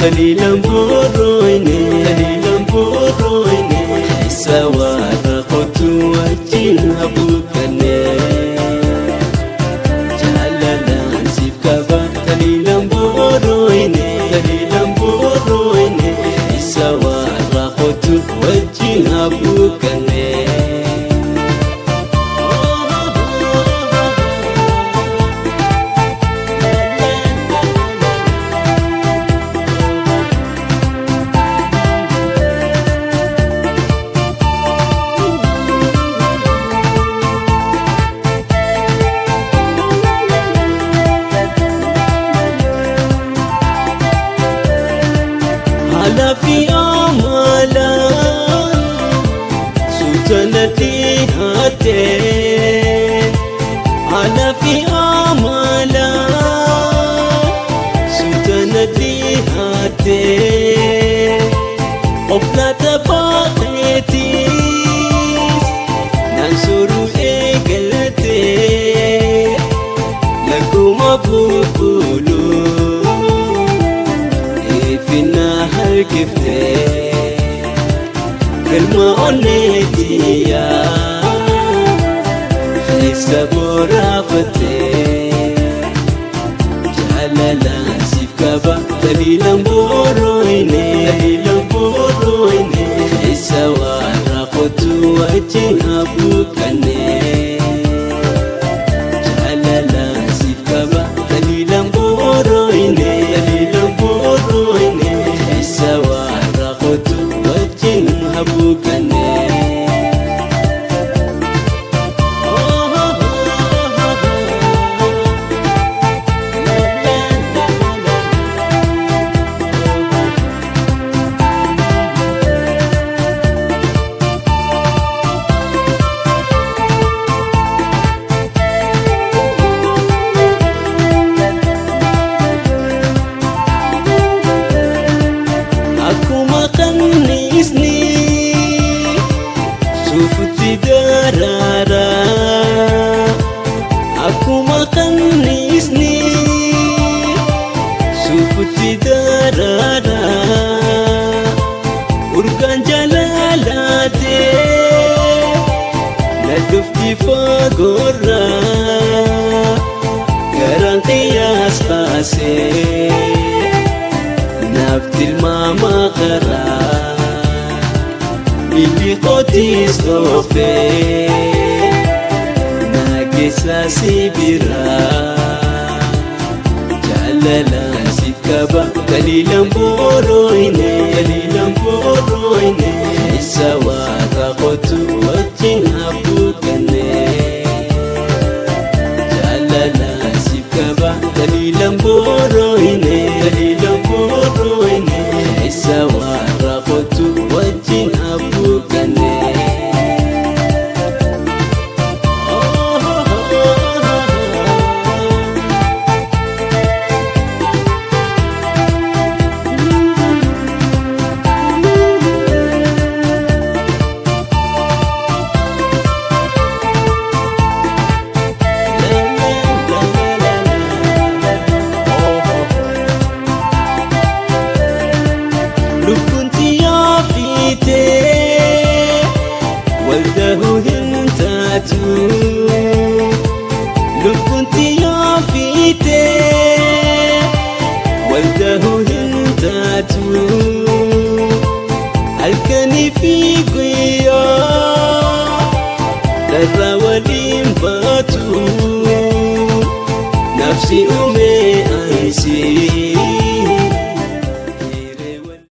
Daliilaan boorooyne, daliilaan boorooyne, isa warra kootu wajjin haguugganne. Jaalalaan siif qaba, daliilaan boorooyne, daliilaan boorooyne, isa warra kootu wajjin haguugganne. Haala fi amala suutanatti hattee, haala fi amala suutanatti hattee, of laata baaqeetis naan sooruu eegalatee, lakkuma bulbuluu ifina harkiftee, galma onneetiyaa keessa boraafattee. Jaalalaan siif qaba, daliilaan boorooyne, daliilaan boorooyne, isa warra kootu wajjin haguugganne. Jaalalaan siif qaba, daliilaan boorooyne, daliilaan boorooyne, isa warra kootu wajjin haguugganne. Akkuma kanniisni suufutti daraara, akkuma kanniisni suufutti daraara, urgaan jaalalaatee na dhufti fagoorra, garaan qiyyaas baasee naaf tilmaama karaa, miilli kootis dhoofee na keessa si biraa. Jaalalaan siif qaba, daliilaan boorooyne, daliilaan boorooyne, isa warra kootu wajjin haguugganne. Jaalalaan siif qaba, daliilaan boorooyne, daliilaan boorooyne, isa warra kootu wajjin haguugganne. Lubbuun xiyyaa fiitee waldahuu hin taatu. Lubbuun xiyyaa fiitee waldahuu hin taatu. Halkanii fi guyyaa dharraa waliin baatu. Nafsi